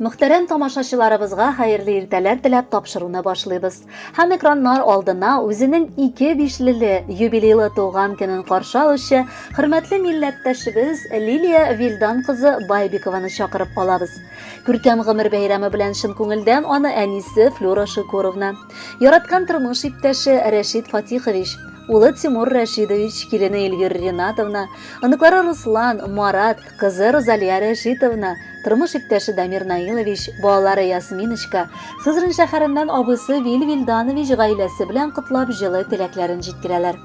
Мөхтәрәм тамашачыларыбызга хәерле иртәләр теләп тапшыруны башлыйбыз. Һәм экраннар алдына үзенең ике бишлеле юбилейлы туган көнен каршы алучы хөрмәтле милләттәшебез Лилия Вилдан кызы Байбикованы чакырып алабыз. Күркәм гомер бәйрәме белән чын күңелдән аны әнисе Флюра Шикуровна, яраткан тормыш иптәше Рәшит Фатихович, улы Тимур Рәшидович, килене Эльвира Ринатовна, оныклары Руслан, Марат, кызы Розалия Рәшитовна, тормыш иптәше Дамир Наилович, балалары Ясминочка, Сызрань шәһәреннән абыйсы Вил Вилданович гаиләсе белән котлап җылы теләкләрен җиткерәләр.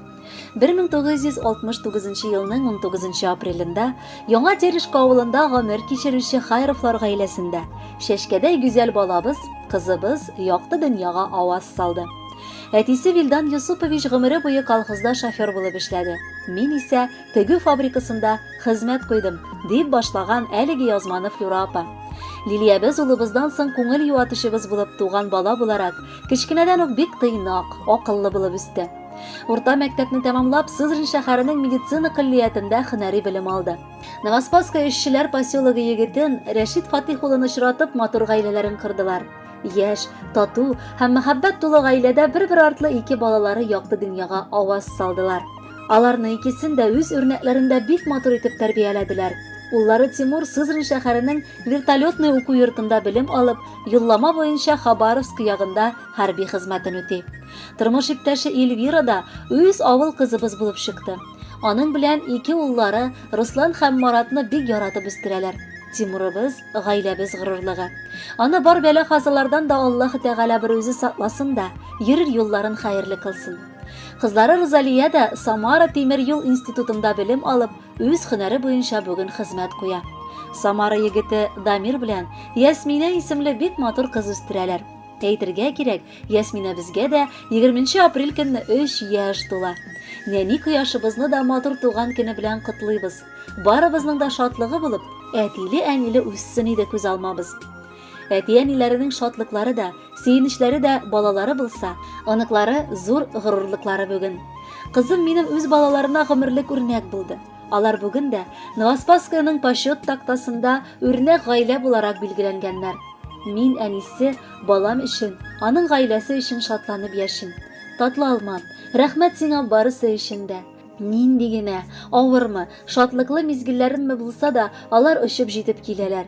1969 елның 19 апрелендә Яңа Терешка авылында гомер кичерүче Хайровлар гаиләсендә чәчкәдәй гүзәл балабыз, кызыбыз якты дөньяга аваз салды. Әтисе Вилдан Юсупович гомере буе колхозда шофер булып эшләде. Мин исә тегү фабрикасында хезмәт куйдым, дип башлаган әлеге язманы Флюра апа. Лилиябез улыбыздан соң күңел юатучыбыз булып туган бала буларак, кечкенәдән үк бик тыйнак, акыллы булып үсте. Урта мәктәпне тәмамлап, Сызрань шәһәренең медицина көллиятендә һөнәри белем алды. Новоспасское эшчеләр поселогы егетен Рәшит Фатих улын очратып, матур гаиләләрен кордылар. Яшь, тату һәм мәхәббәт тулы гаиләдә бер-бер артлы ике балалары якты дөньяга аваз салдылар. Аларны икесен дә үз үрнәкләрендә бик матур итеп тәрбияләделәр. Уллары Тимур Сызрань шәһәренең вертолетный уку йортында белем алып, юллама буенча Хабаровск ягында хәрби хезмәтен үти. Тормыш иптәше Эльвира да үз авыл кызыбыз булып чыкты. Аның белән ике уллары Руслан һәм Маратны бик яратып үстерәләр. Тимурыбыз, гаиләбез горурлыгы. Аны бар бәла-казалардан да Аллаһы Тәгалә бер үзе сакласын да, йөрер юлларын хәерле кылсын. Кызлары Рузалия дә Самара тимер юл институтында белем алып, үз һөнәре буенча бүген хезмәт куя. Самара егете Дамир белән Ясминә исемле бик матур кыз үстерәләр. Әйтергә кирәк, Ясминәбезгә дә 20 апрель көнне 3 яшь тула. Нәни кояшыбызны да матур туган көне белән котлыйбыз. Барыбызның да шатлыгы булып, әтиле-әниле үссен иде күз алмабыз. Әти-әниләренең шатлыклары да, сөенечләре дә балалары булса, оныклары зур горурлыклары бүген. Кызым минем үз балаларына гомерлек үрнәк булды. Алар бүген дә Новоспасскаяның почет тактасында үрнәк гаилә буларак билгеләнгәннәр. Мин әнисе, балам өчен, аның гаиләсе өчен шатланып яшим. Татлы алмам, рәхмәт сиңа барысы өчен дә. Нинди генә, авырмы, шатлыклы мизгелләремме булса да, алар очып җитеп киләләр.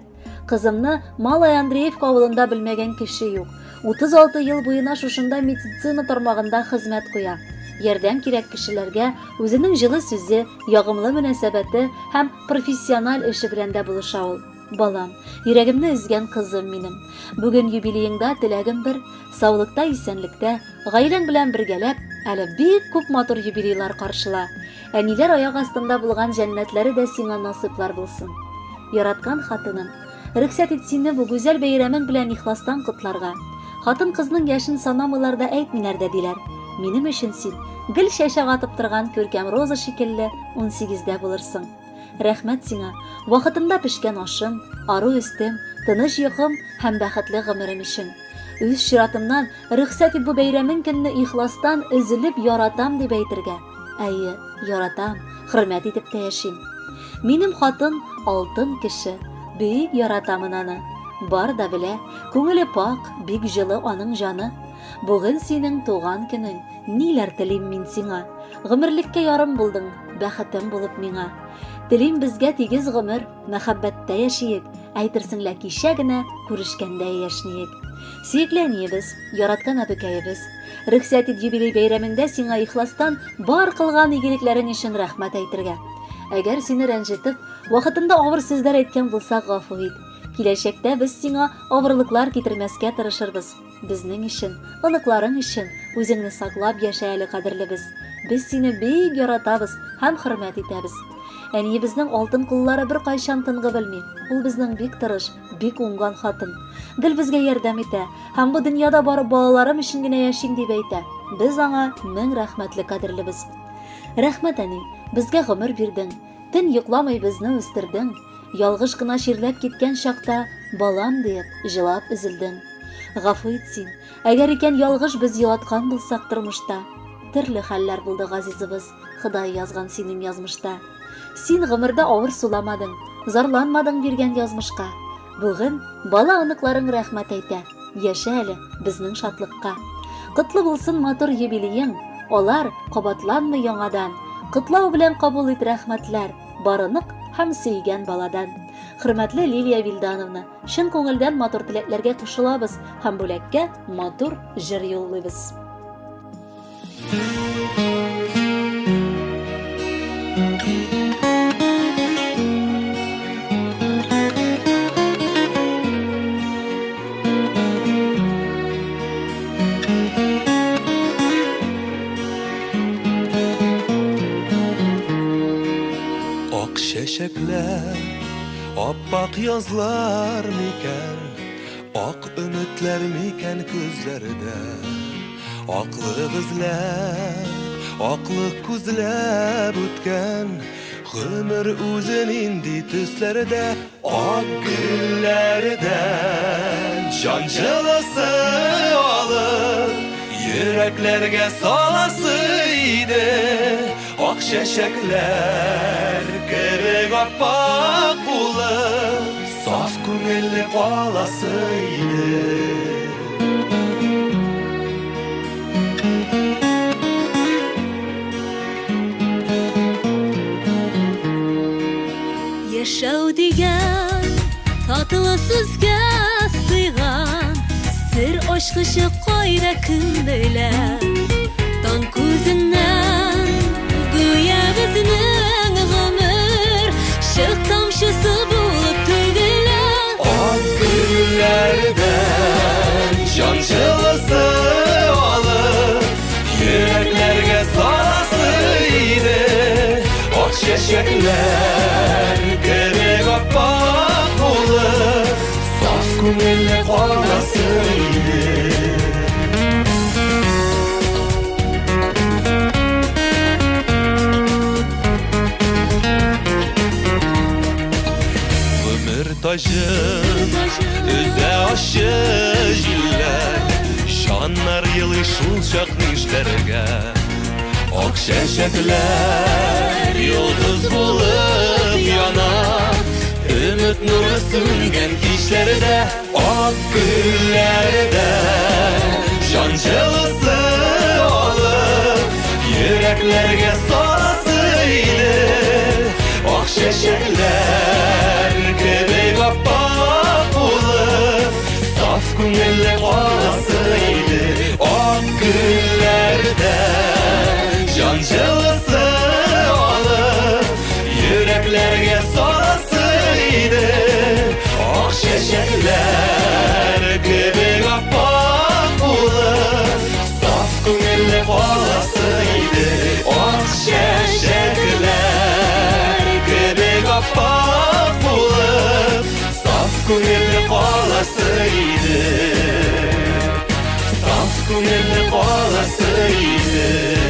Кызымны Малая Андреевка авылында белмәгән кеше юк. 36 ел буена шушында медицина тармагында хезмәт куя. Ярдәм кирәк кешеләргә үзенең җылы сүзе, ягымлы мөнәсәбәте һәм профессиональ эше белән дә булыша ул. Балам, йөрәгемне өзгән кызым минем. Бүген юбилееңда теләгем бер, саулыкта, исәнлектә, гаиләң белән бергәләп, әле бик күп матур юбилейлар каршыла. Әниләр аяк астында булган җәннәтләре дә сиңа насыйплар булсын. Яраткан хатыным, рөхсәт ит сине бу гүзәл бәйрәмең белән ихластан котларга. Хатын-кызның яшен санамыйлар да әйтмиләр дә диләр. Минем өчен син гел чәчәк атып торган күркәм роза шикелле унсигездә булырсың. Рәхмәт сиңа, вакытында пешкән ашым, ару өстем, тыныч йокым һәм бәхетле гомерем өчен. Үз чиратымнан, рөхсәт ит бу бәйрәмең көнне ихластан өзелеп яратам дип әйтергә. Әйе, яратам, хөрмәт итеп тә яшим. Минем хатын алтын кеше, бик яратамын аны. Бар да белә, күңеле пакь, бик җылы аның җаны. Бүген синең туган көнең, ниләр телим мин сиңа. Гомерлеккә ярым булдың, бәхетем булып миңа. Телим безгә тигез гомер, Мәхәббәттә яшиек, әйтерсең лә кичә генә күрешкәндәй яшьниек. Сөекле әниебез, яраткан әбекәебез, рөхсәт ит юбилей бәйрәмеңдә сиңа ихластан бар кылган игелекләрең өчен рәхмәт әйтергә. Әгәр сине рәнҗетеп, вакытында авыр сүзләр әйткән булсак, гафу ит. Киләчәктә без сиңа авырлыклар китермәскә тырышырбыз. Безнең өчен, оныкларың өчен үзеңне саклап яшә әле, кадерлебез. Без сине бик яратабыз һәм хөрмәт итәбез. Әниебезнең алтын куллары беркайчан тынгы белми. Ул безнең бик тырыш, бик уңган хатын. Гел безгә ярдәм итә һәм бу дөньяда бары балаларым өчен генә яшим дип әйтә. Без аңа мең рәхмәтле, кадерлебез. Рәхмәт, әни, безгә гомер бирдең. Төн йокламый безне үстердең. Ялгыш кына чирләп киткән чакта, балам диеп, җылап өзелдең. Гафу ит син, әгәр икән ялгыш без елаткан булсак тормышта. Төрле хәлләр булды, газизыбыз, Ходай язган синең язмышта. Син гомердә авыр суламадың, зарланмадың биргән язмышка. Бүген бала оныкларың рәхмәт әйтә, яшә әле безнең шатлыкка. Котлы булсын матур юбилеең, алар кабатланмый яңадан. Котлау белән кабул ит рәхмәтләр, барынык һәм сөйгән баладан. Хөрмәтле Лилия Вилдановна, чын күңелдән матур теләкләргә кушылабыз һәм бүләккә матур җыр юллыйбыз. Ак чәчәкләр, аппак язлар микән, Ак өметләр микән күзләрдә? Аклык эзләп, аклык күзләп үткән Гомер үзе нинди төсләрдә? Ак гөлләрдән җан җылысы алып, Йөрәкләргә саласы иде. Ак чәчәкләр кебек аппак булып, Саф күңелле каласы иде. Яшәү дигән татлы сүзгә сыйган Сер ачкычы кайда кем белә Таң күзеннән гүя безнең гомер Чык тамчысы булып түгелә. Ак гөлләрдән җан җылысы алып, йөрәкләргә саласы иде. Ак чәчәкләр кебек аппак булып, саф күңелле каласы иде. Гомер таҗын өзә ачы җилләр, Җаннар елый шул чак нишләргә? Ак чәчәкләр йолдыз булып яна, Өмет нуры сүнгән кичләрдә, Ак гөлләрдә җан җылысы алып, Йөрәкләргә саласы иде. Ак чәчәкләр кебек аппак булып, Саф күңелле каласы иде. Ак гөлләрдә җан җылысы алып, Йөрәкләргә саласы иде. Ак чәчәкләр кебек аппак булып, Саф күңелле каласы иде. Ак чәчәкләр кебек аппак булып, Саф күңелле каласы иде. Саф күңелле каласы иде.